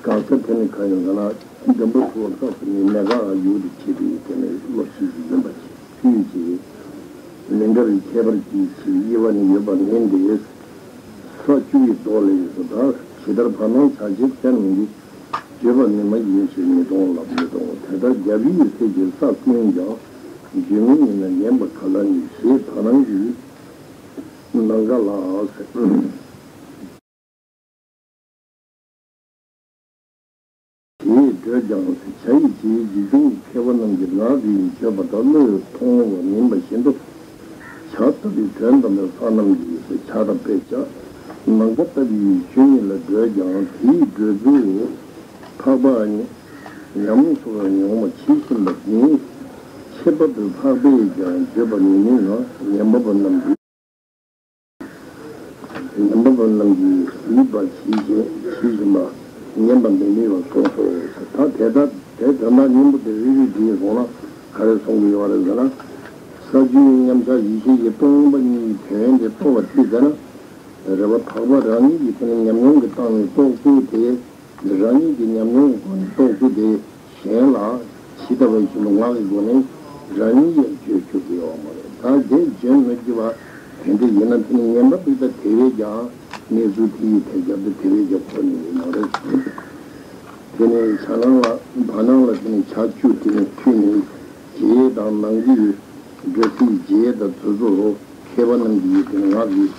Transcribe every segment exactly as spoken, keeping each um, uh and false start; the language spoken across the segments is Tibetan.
གང་ཟག་དེ་ནི་གང་ཡིན་ཟེར་ན། འགྲེང་བུ་ཚོ་སྐབས་སུ་ནི་མེད་དགག་ཡུལ་དུ་བྱེད་པའི་དེ་ནི་བློ་ཤེས་ཀྱི་ཡིན་པ་ཕུལ་ཅིང་། མི་འདྲ་བའི་ཁྱད་པར་གྱི་ཕྱིར་དབྱེ་བ་ནི་ཡོད་པ་མིན་ཏེ། ས་བཅུ་པའི་མདོ་ལས་སོ། ད་ཇི་ལྟར་བར་སྣང་བྱ་བྱེད་ཅན་མིན་ཏེ། བརྗོད་པ་ནི་མ་ཡིན་ཞེས་མི་མཐོང་ལ་མི་མཐོང་། དེ་ལྟར་རྒྱ་བོད་ཡིག་གསལ་གྱི་ས་ཀུན་ཀྱང་། བརྗོད་མིན་ཡིན་ན་ཉན་པ་ག་ལ་ནི་ཞེས་བར་སྣང་གི་ནམ་མཁའ་ལ། དེས་བགྲོད་ཀྱང་བྱ་ཡི་རྗེས་འཇིག་རྟེན་གྱི་མཁས་པ་རྣམས་ཀྱིས་ངག་གིས་བརྗོད་པ་དང་བློས་མཐོང་བ་མིན་པ་བཞིན་དུ། བྱ་ལྟ་བུའི་དོན་དམ་པའི་ས་རྣམས་ཀྱི་བྱ་དང་དཔེ་བྱ། ནམ་མཁའ་ལྟ་བུའི་ཆོས་ཉིད་ལ་བགྲོད་ཀྱང་དེའི་བགྲོད་ཚུལ་འཕགས་པ་ཉམས་སུ་མྱོང་བ་ཇི་བཞིན་པ་ནི། ཁྱད་པར་དུ་འཕགས་པས་ཀྱང་བརྗོད་པ་མི་ནུས་ན་ཉན་པ་པོ་རྣམས་ཀྱིས། ཉན་པ་པོ་རྣམས་ཀྱིས་གཟིགས་པ་ཇི་བཞིན་ཇི་བཞིན་པ། ཉན་པ་མི་ནུས་པར་གསུངས་སོ། ད་དེ་ལྟར་དེ་དོན་དག་སྙིང་པོ་དེ་རིག་རིག་བྲིས་སོང་ན་ག་རེ་གསུང་གི་ཡོད་རེད་ཟེར་ན། ས་བཅུའི་མཉམ་གཞག་ཡེ་ཤེས་ཀྱི་སྟོང་པ་ཉིད་ཀྱི་དོན་དེ་རྟོགས་པ་ཅི་ཟེར་ན། རེད་པ། འཕགས་པ་རང་ཉིད་ཀྱི་དེ་ནི་ཉམས་མྱོང་གི་སྟེང་ནས་རྟོགས་ཚུལ་དེ། རང་ཉིད་ཀྱི་ཉམས་མྱོང་གི་སྒོ་ནས་རྟོགས་ཚུལ་དེ་གཞན་ལ་ཇི་ལྟ་བ་བཞིན་དུ་ངག་གི་སྒོ་ནས་རང་ཉིད་ཡང་བརྗོད་ཆོག་གི་ཡོད་མ་རེད། ད་དེ་བརྗོད་མི་ཐུབ་པ་དེ་འདྲ་ཡིན་ན་དེ་ནི་ཉན་པ་པོས་ད་དེ་བས་ཀྱང་གནས་ཚུལ་དེ་ཡི་ཐད་ཀར་དུ་དེ་བས་ཀྱང་གོ་ནི་ཡོད་མ་རེད། དེ་ནས་བྱ་སྣང་ལ་བར་སྣང་ལ་དེ་ནི་བྱ་བཅུ་དེ་ནི་མཐུད་ནས་རྗེས་དང་ནང་གི་འགྲོ་སའི་རྗེས་དང་དེ་ཚོ་རོ། མཁས་པ་རྣམས་ཀྱིས་དེ་ནི་ངག་གིས་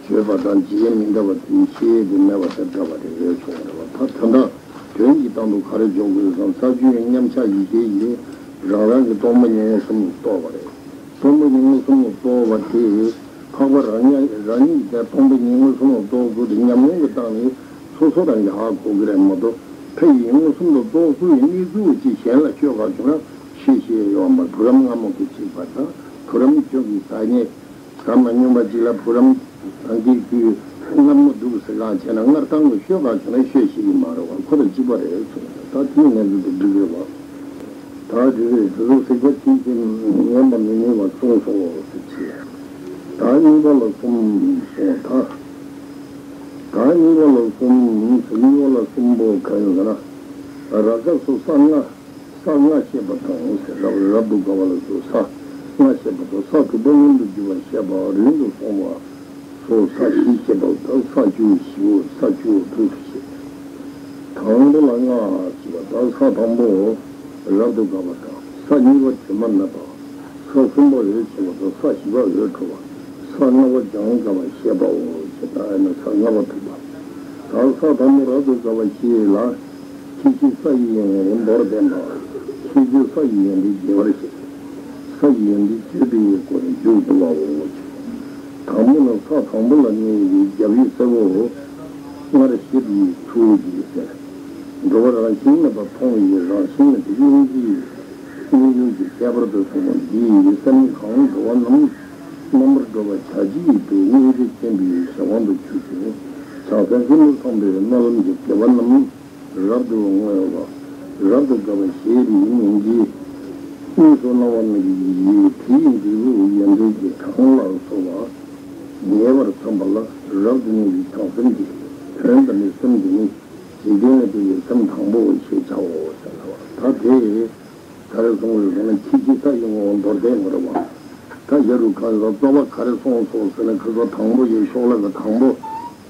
བརྗོད་པ་དང་རྗེས་མི་འདྲ་བ་དེའི་ཤེས་ཡས་དེ་མེད་པ་དེ་འདྲ་བ་རེད་རེད་གསུངས་རེད་པ། ད་དོན་དག་དོན་གྱི་སྟེང་དུ་ག་རེ་འཇོག་དགོས་སམ། ས་བཅུའི་མཉམ་གཞག་ཡེ་ཤེས་ཀྱིས་རང་རང་གི་སྟོང་པ་ཉིད་མངོན་སུམ་དུ་རྟོགས་པ་རེད། སྟོང་པ་ཉིད་མངོན་སུམ་དུ་རྟོགས་པ་དེ་འཕགས་པ་རང་ཉིད་རང་ཉིད་ཀྱི་སྟོང་པ་ཉིད་མངོན་སུམ་དུ་རྟོགས་དགོས་དེ་ཉམས་མྱོང་གི་སྟེང་ནས་སོ་སོ་རང་གིས་ཧ་གོ་གི་རེད་མ་གཏོགས། ཕ་ཡིས་མངོན་སུམ་དུ་རྟོགས་ཚུལ་གྱི་གནས་ཚུལ་ཅིག་གཞན་ལ་ཤོད་ག་བྱུང་ན་ཤེས་ཤེས་ཡོད་མ་རེད། བུ་རམ་སྔ་མོ་གི་ཚིག་པ་དང་བུ་རམ་ཁྱོད་ཀྱི་ཟ་ཉེ། ཟ་མ་མྱོང་བ་ཅིག་ལ་བུ་རམ་རང་གི་རྒྱུད་མངར་མོ་འདུག་ཟེར་གང་བྱས་ན་མངར་གཏོང་གི་ཤོད་གང་བྱུང་ན་ཤོད་ཤེས་ཀྱི་མ་རེད་བ། ཁོ་རང་གཅིག་པ་རེད་གསུངས། ད་དེའི་གནས་ཚུལ་དེ་འགྲིག་རེད་བ། ད་འགྲིག་རེད། དེ་ཚོ་གཟིགས་པ་ཅིག་གིས་ཉན་པ་མི་ནུས་པར་གསུངས་སོ་ཟེར་གྱི། ད་གཉིས་པ་ལ་གསུམ་གསུངས། ད་ད་གཉིས་པ་ལ་གསུམ་ཟེར། གཉིས་པ་ལ་གསུམ་པོ་གང་ཡིན་ཟེར་ན། ར་ཁ་སོ་ས་ལྔ། ས་ལྔ་བཤད་པ་དང་ཟེར། རབ་རབ་ཏུ་དགའ་བ་ལ་སོགས་ས་ལྔ་བཤད་པ་དང་། ས་དྲུག་པ་མངོན་དུ་གྱུར་པ་བཤད་པ། རིང་དུ་སོང་བ་སོགས་ས་བཞི་བཤད་པ་དང་། ས་བཅུ་བཞི་པོ་ས་བཅུ་དྲུག་ཏུ་བཤད། དང་པོ་ལ་ལྔ་བྱས་པ་དང་། ས་དང་པོ་རབ་ཏུ་དགའ་བ་དང་། ས་གཉིས་པ་དྲི་མ་མེད་པ། ས་གསུམ་པ་འོད་ཆེན་པོ་དང་། ས་བཞི་པ་འོད་འཕྲོ་བ། ས་ལྔ་པ་སྦྱང་དཀའ་བ་བཤད་པའོ་ཞེས་ད་ཨ་ན་ས་ལྔ་པ་ཐུག་པ། ད་ས་དང་པོ་རབ་ཏུ་དགའ་བ་བཤད་ལ། ཁྱད་ཆོས་ས་ཡི་ཡོན་ཏན་མདོར་བསྟན་པ། ཁྱད་ཆོས་ས་ཡི་ཡོན་ཏན་རྒྱས་པར་བཤད། ས་ཡི་ཡོན་ཏན་བརྗོད་པའི་སྒོ་ནས་མཇུག་བསྡུ་བའོ། དང་པོ་ནི་ས་དང་པོ་ལ་གནས་པའི་རྒྱ་བོད་གསལ་བོ། སྔར་བཤད་པའི་ཚུལ་གྱིས་ཟེར། འགྲོ་བ་རང་བཞིན་མེད་པར་མཐོང་བའི་རང་བཞིན་མེད་པའི་སྙིང་རྗེའི་སྙིང་རྗེ་གི་ཁྱད་པར་དུ་གསུངས་པ་འདིས་སེམས་གང་འགྲོ་བ་རྣམས་རྣམ་པར་གྲོལ་བར་བྱ་ཕྱིར་དུ་སྙིང་རྗེ་ཅན་པའི་གཞན་དབང་དུ་གྱུར་ཅིང་། བྱང་སེམས་ཀུན་ཏུ་བཟང་པོའི་སྨོན་ལམ་གྱི་དགེ་བ་རྣམས་རབ་ཏུ་བསྔོ་བ། རབ་ཏུ་དགའ་བ་ཞེས་པའི་མིང་གིས་དངོས་སུ་སྣང་བ་མི་རིགས་ཡི་དེའི་འབྲས་བུ་ཡོན་ཏན་གྱི་གང་ལ་སོགས་པ་ངེས་པར་མཚོན་པ་ལ་རབ་ཏུ་གནས་པའི་བྱང་སེམས་ཀྱི་དོན་དམ་པའི་སེམས་འདི་ནི་འཇིག་རྟེན་ལ་དེ་ཡི་སེམས་དང་པོ་ཞེས་བྱའོ་ཟེར་ལ། ད་དེ་ག་རེ་གསུངས་རེད་ཟེར་ན། ཁྱད་ཆོས་ས་ཡི་ངོ་བོ་མདོར་བསྟན་དགོས་རེད་བ། ད་ཡ་རུ་ག་རེ་རྩོད་པ་ག་རེ་སོང་སོང་ཟེར་ན། ཁ་སང་དང་པོ་ཡི་ཤོག་ལྷེ་གི་དང་པོ་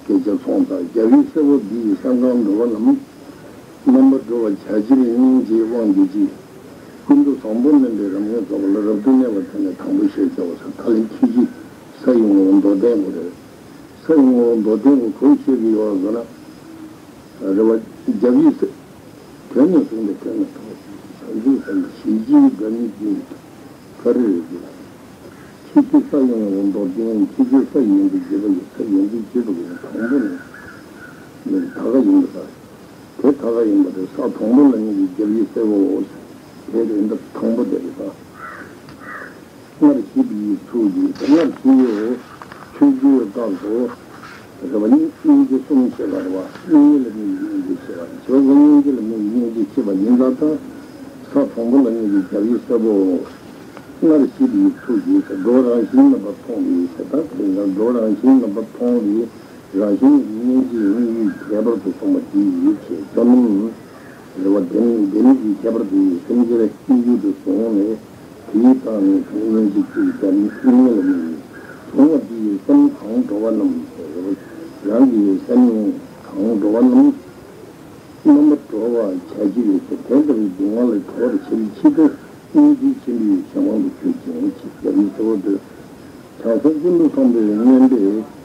སྐད་ཆ་སོང་ཙང་། རྒྱ་བོད་གསལ་བོ་འདི་ཡིས་སེམས་གང་འགྲོ་བ་རྣམས་རྣམ་པར་གྲོལ་བར་བྱ་ཕྱིར་སྙིང་རྗེའི་དབང་གྱུར་ཅིང་། ཀུན་ཏུ་བཟང་པོ་སྨོན་པའི་རབ་དངོས་རྫོགས་པ་ལ་རབ་ཏུ་གནས་པ་དེ་ནི་དང་པོ་ཞེས་བྱའོ་ཟེར། ད་ལན་ཁྱད་ཆོས་ས་ཡི་ངོ་བོ་མདོར་བསྟན་དགོས་རེད། ས་ཡི་ངོ་བོ་མདོར་བསྟན་དགོས་གང་བཤད་ཀྱི་ཡོད་ཟེར་ན། རེད་བ། རྒྱ་བོད་གསལ། དོན་ནི་གསུངས་པའི་དོན་ནི་མཐོང་། བྱང་ཆུབ་སེམས་ཞི་བྱེད་དགའ་ཉེ་ཀུན། ག་རེ་རེད་ཟེར་ན། ཁྱད་ཆོས་ས་ཡི་ངོ་བོ་མདོར་བསྟན། ཁྱད་ཆོས་ས་ཡི་ཡོན་ཏན་བརྗོད་པ་ཡི། ས་ཡི་ཡོན་ཏན་བརྗོད་པ་ཡི་དང་པོ་ནི་ནི་ད་ག་ཡིན་པ་དང་། དེ་ད་ག་ཡིན་པ་དེ་ས་དང་པོ་ལ་གནས་པའི་རྒྱ་བོད་གསལ་བོ། དེ་རེད། འདི་དང་པོ་དེ་རེད་ད། སྔར་བཤད་པའི་ཚུལ་གྱིས། སྔར་བཤད་ཡོད་ཆོས་བརྗོད་སྐབས་སུ་རེད་བ། སྙིང་རྗེ་གསུམ་བཤད་པ་རེད་བ། སྙིང་རྗེ་ལ་དམིགས་པའི་སྙིང་རྗེ་བཤད་པ་རེད། བྱས་པ་སྙིང་རྗེ་ལ་དམིགས་པའི་སྙིང་རྗེ་བཤད་པ་ཡིན་ཙང་། ད་ས་དང་པོ་ལ་གནས་པའི་རྒྱ་བོད་གསལ་བོ། སྔར་བཤད་པའི་ཚུལ་གྱིས་ཟེར། འགྲོ་བ་རང་བཞིན་རྣམ་པར་མཐོང་བའི་ཟེར། ད་དེ་ཡང་འགྲོ་བ་རང་བཞིན་རྣམ་པར་མཐོང་བའི། རང་བཞིན་གྱི་སྙིང་རྗེའི་དམིགས་ཡུལ་ཁྱད་པར་དུ་སོང་བ་དེ་ཡིད་བྱེད་བསོད་ནམས། རེ་བ་ལྡན་ལྡན་གྱི་ཁྱད་པར་དུ་ཡིས་སེམས་ཅན་སྙིང་རྗེ་དུ་བཟུང་ནས་དེའི་རྟགས་ནི་སེམས་སྙིང་རྗེ་གཅིག་ལྡན་སྙིང་ལ་དམིགས་ཡུལ་བཟུང་བ་དེ་ཡིས་སེམས་གང་འགྲོ་བ་རྣམས། རང་གི་སེམས་གང་འགྲོ་བ་རྣམས། རྣམ་པར་གྲོལ་བར་བྱ་ཕྱིར་ཟེར། དེ་ལྟ་བུའི་སྡུག་བསྔལ་ལས་གྲོལ་བར་བྱེད་པའི་ཆེད་དུ་སྙིང་རྗེ་ཆེན་པོའི་གཞན་དབང་དུ་གྱུར་ཅིང་། ཅེས་རྒྱ་མཚོའི་གཙོ་བོ་སྟེ། བྱང་སེམས་ཀུན་ཏུ་བཟང་པོའི་མངོན་པས་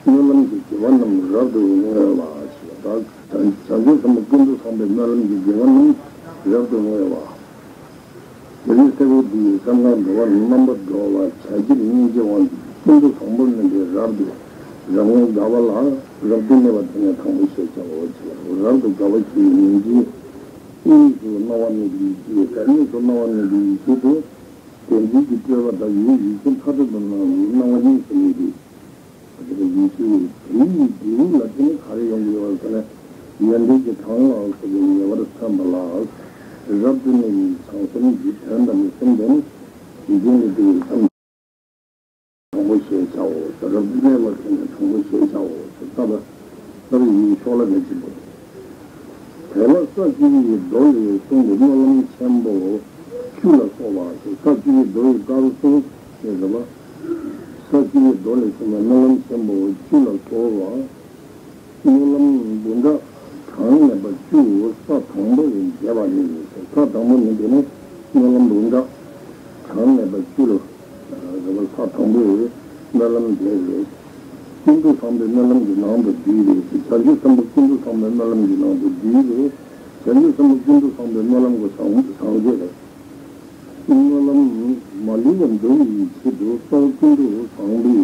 སྨོན་ལམ་གྱི་དགེ་བ་རྣམས་རབ་ཏུ་བསྔོ་བ་ཞེས་པ། བྱང་བྱང་ཆུབ་སེམས་དཔའ་ཀུན་ཏུ་བཟང་པོའི་སྨོན་ལམ་གྱི་དགེ་བ་རྣམས་རབ་ཏུ་བསྔོ་བ། རྒྱལ་བའི་སྲས་པོ་འདི་ཡི་སེམས་ནང་འགྲོ་བ་རྣམ་པར་གྲོལ་བར་བྱ་ཕྱིར་སྙིང་རྗེ་དབང་ཀུན་ཏུ་བཟང་པོ་མིན་པའི་རབ་ཏུ་རབ་དངོས་དགའ་བ་ལ་རབ་ཏུ་གནས་པ་དེ་ནི་དང་པོ་ཞེས་བྱའོ། ཅེས་རབ་ཏུ་དགའ་བ་ཞེས་པའི་མིང་གིས་དངོས་སུ་སྣང་བ་མེད་པའི་ཡེ་ཤེས། དངོས་སུ་སྣང་བ་མེད་པའི་ཡེ་ཤེས་དེ་བདེན་འཛིན་གྱི་སྤྲོས་པ་དག་གིས་ཡེ་ཤེས་མཐའ་དག་ཏུ་སྣང་བའི་སྣང་བ་གཉིས་སུ་མེད་པའི། རེ་བའི་ཡེ་ཤེས་དེ་ཡི་འབྲས་བུ་ལ་བརྟེན་ནས་ག་རེ་ཡོང་གི་ཡོད་ཟེར་ན། ཡོན་ཏན་གྱི་གྲངས་ལ་སོགས་པའི་ཉེ་བར་མཚོན་པ་ལ། རབ་ཏུ་གནས་པའི་བྱང་སེམས་ཀྱི་དོན་དམ་པའི་སེམས་དེ་ནི་འཇིག་རྟེན་ལས་འདས་པའི་སེམས་དང་པོ་ཞེས་བྱའོ། རབ་ཏུ་གནས་པ་དེ་ནི་དང་པོ་ཞེས་བྱའོ། ལྟ་བ་ལྟ་བུའི་ཤོ་ལོ་ཀ་གཅིག་པོ། དེ་ལ་ས་བཅུ་པའི་མདོ་ལས་གསུངས་པའི་སྨོན་ལམ་ཆེན་པོ་བཅུ་ལ་སོགས་པ། ས་བཅུ་པའི་མདོ་ཡི་སྐབས་སུ་ཞེས་པ། ས་བཅུ་པའི་མདོ་ལས་གསུངས་པའི་སྨོན་ལམ་ཆེན་པོ་བཅུ་ལ་སོགས་པ། སྨོན་ལམ་འབུམ་ཕྲག་གྲངས་མེད་པ་བཅུ་ས་དང་པོ་ལས་འདས་པ་ནི་ཡིན་ཟེར། ས་དང་པོ་ནི་འདི་ནི་སྨོན་ལམ་འབུམ་ཕྲག་གྲངས་མེད་པ་བཅུ་ལ། རེ་བ་ས་དང་པོའི་སྨོན་ལམ་དེ་རེད། ཀུན་ཏུ་བཟང་པོའི་སྨོན་ལམ་གྱི་ནང་དུ་འདུས་རེད། བྱང་ཆུབ་སེམས་དཔའ་ཀུན་ཏུ་བཟང་པོའི་སྨོན་ལམ་གྱི་ནང་དུ་འདུས་རེད། བྱང་ཆུབ་སེམས་དཔའ་ཀུན་ཏུ་བཟང་པོའི་སྨོན་ལམ་གྱི་བཟང་བཟང་བྱེད་རེད། སྨོན་ལམ་མ་ལུས་པ་འདུལ་བའི་ཆེད་དུ་རྩ་བ་ཀུན་ཏུ་བཟང་པོའི་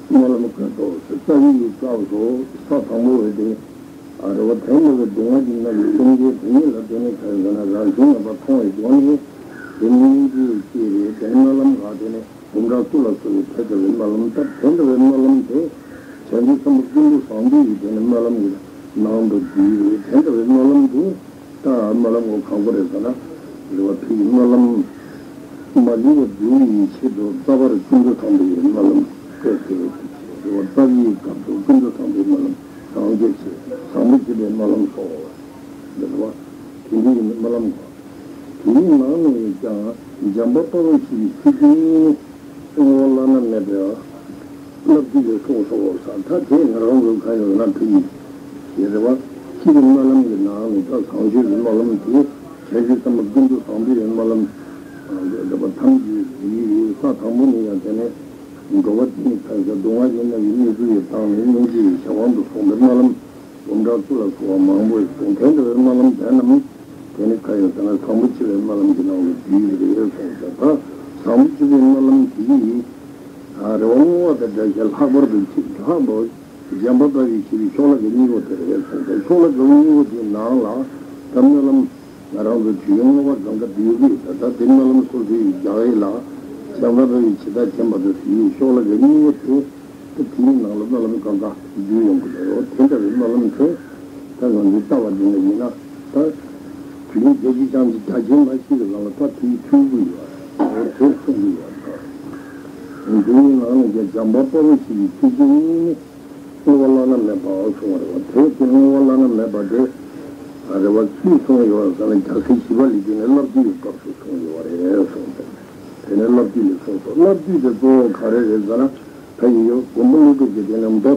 སྨོན་ལམ་དགོས་འདུག་ཟེར། རྩ་བའི་སྐབས་སུ་ས་དང་པོ་བས་ཏེ། ཨ་རེ་བ་དེ་འདྲ་བའི་སྡུག་བསྔལ་གྱིས་མནར་བའི་སེམས་ཅན་དེ་ཉིད་ལ་དེ་ནི་ག་རེ་ཟེར་ན་རང་བཞིན་ངེས་པར་མཐོང་བའི་སྒོ་ནས་དེ་སྙིང་རྗེ་སྐྱེས་རེད། དེ་ནི་སྨོན་ལམ་ག་དེ་ནི་འབུམ་ཕྲག་བཅུ་ལ་སོགས་པའི་དེ་འདྲ་བའི་སྨོན་ལམ་ལྟར། དེ་འདྲ་བའི་སྨོན་ལམ་དེ་བྱང་ཆུབ་སེམས་དཔའ་ཀུན་ཏུ་བཟང་པོའི་དེ་ནི་སྨོན་ལམ་གྱི་ནང་དུ་འདུས་རེད། དེ་འདྲ་བའི་སྨོན་ལམ་དེ་ད་སྨོན་ལམ་གོ་གང་པོ་རེད་ཟེར་ན། རེ་བ་ཕ་གི་སྨོན་ལམ་མ་ལུས་པ་འདུལ་བའི་ཆེད་དུ་རྩ་བར་ཀུན་ཏུ་བཟང་པོའི་སྨོན་ལམ་བཀོད་དེ། རེ་བ་རྩ་བའི་སྐབས་སུ་ཀུན་ཏུ་བཟང་པོའི་སྨོན་ལམ་བཟང་བྱེད་ཆེད་བཟང་པོ་བྱེད་པའི་སྨོན་ལམ་སོགས། རེ་བ་དེ་འདྲའི་སྨོན་ལམ་གོ། དེའི་ནང་ནས་ཀྱང་འཇམ་དཔལ་དཔའ་བོ་ཆེ་བའི་ཆོས་ཀྱི་དངོས་པོ་བླ་ན་མེད་པའི་བླ་བརྒྱུད་ལས་གསུངས་སོ་ཟེར། ད་དེ་ང་རང་ཚོ་གང་ཡོད་ན་ཕ་གི་ཞེས་རེ་བ་ཕ་གི་སྨོན་ལམ་གྱི་ནང་ནས་ད་བཟང་སྤྱོད་ཀྱི་སྨོན་ལམ་དེ་བྱང་ཆུབ་སེམས་དཔའ་ཀུན་ཏུ་བཟང་པོའི་སྨོན་ལམ་རེ་བ་ཐམས་ཅད་ཡིན། ས་དང་པོ་ནས་ཡང་དེ་ནས་འགྲོ་བ་དེ་ནི་ཐར་ས་སྡུག་བསྔལ་གྱིས་མནར་བའི་གནས་ཚུལ་ཡི་སྟེང་ནས་སྙིང་རྗེ་ཡི་གཞན་དབང་དུ་སོང་བའི་སྨོན་ལམ། འབུམ་ཕྲག་བཅུ་ལ་སོགས་པ་མང་པོ་ཞིག་གསུངས། དེ་འདྲ་བའི་སྨོན་ལམ་དེ་རྣམས་དེ་ནི་ག་ཡོད་ཟེར་ན་བཟང་པོ་བྱེད་པའི་སྨོན་ལམ་གྱི་ནང་དུ་འདུས་ཡོད་རེད་གསུངས་ཟེར། ད་བཟང་པོ་བྱེད་པའི་སྨོན་ལམ་དེ་ཡིས་རེ་བ་བསྔོ་བ་དང་འདྲ་ཞིང་ལྷག་པར་དུ་ལྷག་པར་འཇམ་དཔལ་དཔའ་བོས་བྱས་པའི་ཤོ་ལོ་ཀ་གཉིས་པོ་དེ་རེད་གསུངས་ཟེར། ཤོ་ལོ་ཀ་གཉིས་པོ་དེའི་ནང་ལ་ད་སྨོན་ལམ་ང་རང་ཚོ་དུས་ཡུན་བསྔོ་བ་གང་ག་འདུས་ཡོད་ཀྱི་ཡོད། ད་ད་དེ་སྨོན་ལམ་སོ་སོའི་རྒྱག་ཡས་ལ་འཇམ་དཔལ་དཔའ་བོས་ཇི་ལྟར་མཁྱེན་པ་དང་ཞུས་ཤོ་ལོ་ཀ་གཉིས་པོ་དེ། ད་དེའི་ནང་ལ་སྨོན་ལམ་གང་ག་འདུས་ཡོང་གི་རེད། དེ་འདྲ་བའི་སྨོན་ལམ་དེ་ད་ང་ཚོས་ལྟ་བ་འདི་ནས་ཡིན་ན་ད་དུས་ཡུན་བརྒྱད་ཅུ་ཙམ་གྱི་རྒྱ་ཆེན་མ་ཞིག་གི་ནང་ལ་ད་དེའི་ཐུན་གྱི་ཡོད་རེད། དེ་གསུང་གི་ཡོད་རེད། དེའི་ནང་ནས་ཀྱང་འཇམ་དཔལ་དཔའ་བོ་ཆེ་བའི་ཆོས་ཀྱི་དངོས་པོ་བསྔོ་བ་བླ་ན་མེད་པ་གསུངས་པ་རེད་བ། དེ་དེ་བསྔོ་བ་བླ་ན་མེད་པ་དེ་རེད་བ། སུས་གསུངས་ཡོད་རེད་ཟེར་ན་རྒྱལ་སྲས་ཞི་བ་ལྷས་ཀྱིས་ནི་བླ་བརྒྱུད་ཀྱི་སྐབས་སུ་གསུངས་ཡོད་རེད་གསུངས་ཏེ། དེ་ནས་བླ་བརྒྱུད་ལས་གསུངས་སོ། བླ་བརྒྱུད་དེ་གཙོ་བོ་ག་རེ་རེད་ཟེར་ན། ད་ཡིན་ཡང་མགོན་པོ་ཀླུ་སྒྲུབ་ཀྱིས་དེ་ནས་མདོ་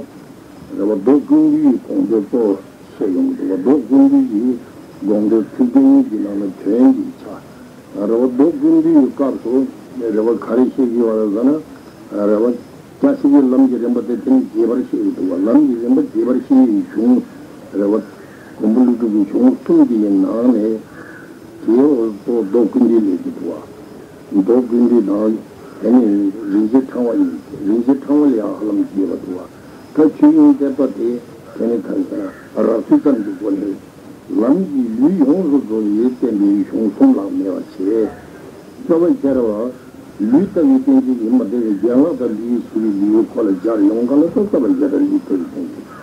རེད་བ། མདོ་ཀུན་བཏུས་ཀྱི་དགོངས་དོན་གཙོ་བོ་བཤད་ཡོང་གི་འདུག་བ། མདོ་ཀུན་བཏུས་ཀྱི་དགོངས་དོན་ཚིག་དོན་གཉིས་ཀྱི་ནང་ན་དོན་གྱི་ཆ་རེད་བ། མདོ་ཀུན་བཏུས་ཀྱི་སྐབས་སུ་རེད་བ་ག་རེ་བཤད་ཀྱི་ཡོད་རེད་ཟེར་ན། རེད་བ། རྒྱལ་སྲས་ཀྱི་ལམ་གྱི་རིམ་པ་དེ་དེ་ནས་རྒྱས་པར་བཤད་ཀྱི་འདུག་བ། ལམ་གྱི་རིམ་པ་རྒྱས་པར་བཤད་ཀྱི་གཞུང་རེད་བ། མགོན་པོ་ཀླུ་སྒྲུབ་ཀྱི་གཞུང་གསུམ་དེའི་ནང་ནས་དེའི་འོག་ཏུ་མདོ་ཀུན་བཏུས་ལབ་ཀྱི་འདུག་བ། མདོ་ཀུན་བཏུས་དང་དེ་ནས་རིན་ཆེན་ཕྲེང་བ་ཡིན། རིན་ཆེན་ཕྲེང་བ་ལས་ཡང་ཧ་ལམ་རྒྱས་པ་འདུག་བ། ད་ཆོས་དབྱིངས་བསྟན་པ་དེ་དེ་ནས་ག་རེ་ཟེར་ན་རགས་ཚུལ་ཙམ་གྱི་སྒོ་ནས་ལམ་གྱི་ལུས་ཡོངས་སུ་རྫོགས་པའི་བསྟན་པའི་གཞུང་གསུམ་ལ་སྨྲས་པ་བྱས། རྩ་བ་ཤེས་རབ་ལུས་ལྟ་བུའི་བསྟན་བཅོས་ཀྱིས་མ་འདས་པའི་རྒན་ལགས་དང་ལུས་ཀྱི་ཞི་བའི་ལུས་ཁོ་ལ་སྦྱར་ཡོང་ག་ལ་ད་རྩ་བ་ཤེས་རབ་ལུས་ལྟ་བུའི་བསྟན་བཅོས།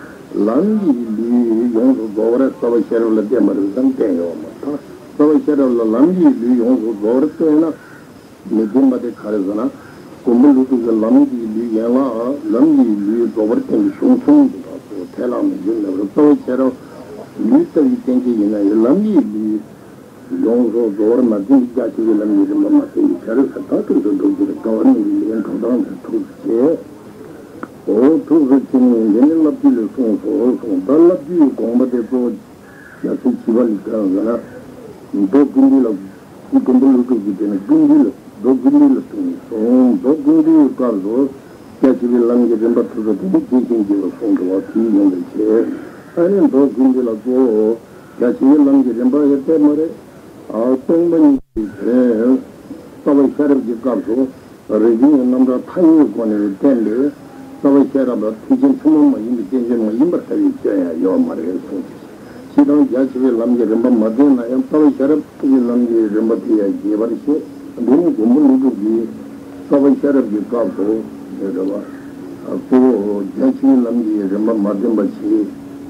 ལམ་གྱི་ལུས་ཡོངས་སུ་རྫོགས་པར་རྩ་བ་ཤེས་རབ་ལ་བསྟན་པ་རེད་དམ་བསྟན་ཡོད་མ་ཐག་རྩ་བ་ཤེས་རབ་ལ་ལམ་གྱི་ལུས་ཡོངས་སུ་རྫོགས་པར་བསྟན་ན། མི་བདེན་པ་དེ་ག་རེ་ཟེར་ན། མགོན་པོ་ཀླུ་སྒྲུབ་ཀྱི་ལམ་གྱི་ལུས་ཡན་ལག་ལམ་གྱི་ལུས་རྫོགས་པར་བསྟན་པའི་གཞུང་གསུམ་གྱི་བར་དུ་ཐལ་ལ་མི་འཇུག་ལ་རྩ་བ་ཤེས་རབ་ལུས་ལྟ་བུའི་བསྟན་བཅོས་ཡིན་ན་ཡང་ལམ་གྱི་ལུས་ཡོངས་སུ་རྫོགས་པར་མ་བསྟན་པའི་རྒྱ་ཆེ་བའི་ལམ་གྱི་རིམ་པ་མ་བསྟན་པའི་ཕྱིར་ཟེར། ད་ཐུགས་སུ་འགྲོ་རྒྱུ་རེད། དགའ་བ་ནི་ལན་གྲུབ་སྟངས་དེ་ཐུགས་སུ་ཆེ། འོ་ཐུགས་སུ་ཆེ་ནས་འདི་ནི་བསླབ་བཏུས་ལས་གསུངས་སོ་གསུངས། ད་བསླབ་བཏུས་དགོངས་པ་དེ་གཙོ་བོ་རྒྱལ་སྲས་བྱིས་པ་ལ་གང་ཟེར་ན། མདོ་ཀུན་བཏུས་ལ། མགོན་པོ་ཀླུ་སྒྲུབ་ཀྱིས་དེ་ནི་ཀུན་བཏུས་ལ། མདོ་ཀུན་བཏུས་ལ་གསུངས་སོ། མདོ་ཀུན་བཏུས་སྐབས་སུ་རྒྱ་ཆེ་བའི་ལམ་གྱི་རིམ་པ་ཐུགས་སུ་དེ་ནི་རྒྱས་ཤིང་རྒྱས་པར་གསུངས་འདུག་པ་དེ་ཡིན་པའི་ཕྱིར། ཨ་ནི་མདོ་ཀུན་བཏུས་ལ་གཙོ་བོ་རྒྱ་ཆེ་བའི་ལམ་གྱི་རིམ་པ་ཡང་བསྟན་པ་རེད། ཨ་སྟོང་པ་ཉིད་ཀྱི་དོན་རྩ་བ་ཤེས་རབ་ཀྱི་སྐབས་སུ། རིགས་པའི་རྣམ་གྲངས་མཐའ་ཡས་སྒོ་ནས་བསྟན་པས་རྩ་བ་ཤེས་རབ་ལ་ཐེག་ཆེན་ཐུན་མོང་མ་ཡིན་པའི་བསྟན་བཅོས་མ་ཡིན་པར་ལྟ་བའི་སྐྱོན་ཡང་ཡོད་མ་རེད་གསུངས། སྤྱིར་བཏང་རྒྱ་ཆེ་བའི་ལམ་གྱི་རིམ་པ་མ་བསྟན་ན་ཡང་རྩ་བ་ཤེས་རབ་ཀྱི་ལམ་གྱི་རིམ་པ་དེ་ཡང་རྒྱས་པར་བཤད། འདི་ནི་མགོན་པོ་ཀླུ་སྒྲུབ་ཀྱིས་རྩ་བ་ཤེས་རབ་ཀྱི་སྐབས་སུ་རེད་བ། གཙོ་བོ་རྒྱ་ཆེ་བའི་ལམ་གྱི་རིམ་པ་མ་བསྟན་པ་ཞིག་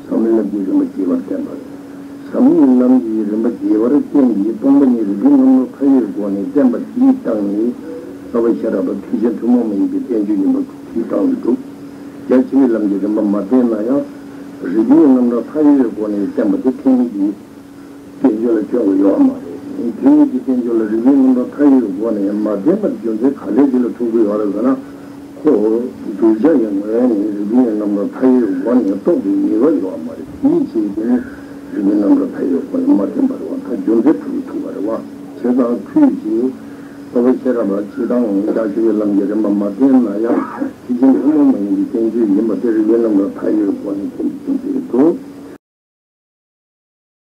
ཟབ་མོའི་ལམ་གྱི་རིམ་པ་རྒྱས་པར་བསྟན་པ་རེད། ཟབ་མོའི་ལམ་གྱི་རིམ་པ་རྒྱས་པར་བསྟན་ཏེ་སྟོང་པ་ཉིད་རིགས་པའི་རྣམ་གྲངས་མཐའ་ཡས་སྒོ་ནས་བསྟན་པ་དེའི་སྟེང་ནས་རྩ་བ་ཤེས་རབ་ལ་ཐེག་ཆེན་ཐུན་མོང་མ་ཡིན་པའི་བསྟན་བཅོས་ཡིན་པ་དེའི་སྟེང་དུ་གྲུབ། རྒྱ་ཆེ་བའི་ལམ་གྱི་རིམ་པ་མ་བསྟན་ན་ཡང་རིགས་པའི་རྣམ་གྲངས་མཐའ་ཡས་སྒོ་ནས་བསྟན་པ་དེ་ཐེག་དམན་གྱི་བསྟན་བཅོས་ལ་སྐྱོན་དགོས་ཡོད་མ་རེད། ཐེག་དམན་གྱི་བསྟན་བཅོས་ལ་རིགས་པའི་རྣམ་གྲངས་མཐའ་ཡས་སྒོ་ནས་མ་བསྟན་པར་རྒྱུ་མཚན་ག་འདྲ་ཅིག་ལ་ཐུག་གི་ཡོད་རེད་ཟེར་ན། ཁོ་གདུལ་བྱ་ཡི་ངོས་ནས་རིགས་པའི་རྣམ་གྲངས་མཐའ་ཡས་སྒོ་ནས་རྟོགས་པའི་ནུས་པ་ཡོད་མ་རེད། དེའི་ཕྱིར་དེ་ནི་རིགས་པའི་རྣམ་གྲངས་མཐའ་ཡས་སྒོ་ནས་མ་བསྟན་པ་རེད་བ། ད་རྒྱུ་མཚན་ཐུག་གི་ཐུག་པ་རེད་བ། བྱས་ཙང་ཁོས་ཀྱིས་རྩ་བ་ཤེས་རབ་ལ་སྤྱིར་བཏང་རྒྱ་ཆེ་བའི་ལམ་གྱི་རིམ་པ་མ་བསྟན་ན་ཡང་ཐེག་ཆེན་ཐུན་མོང་མ་ཡིན་པའི་བསྟན་བཅོས་ཡིན་པ་དེ་རིགས་པའི་རྣམ་གྲངས་མཐའ་ཡས་སྒོ་ནས་བསྟན་པའི་རྒྱུ་མཚན་རེད་འདུག།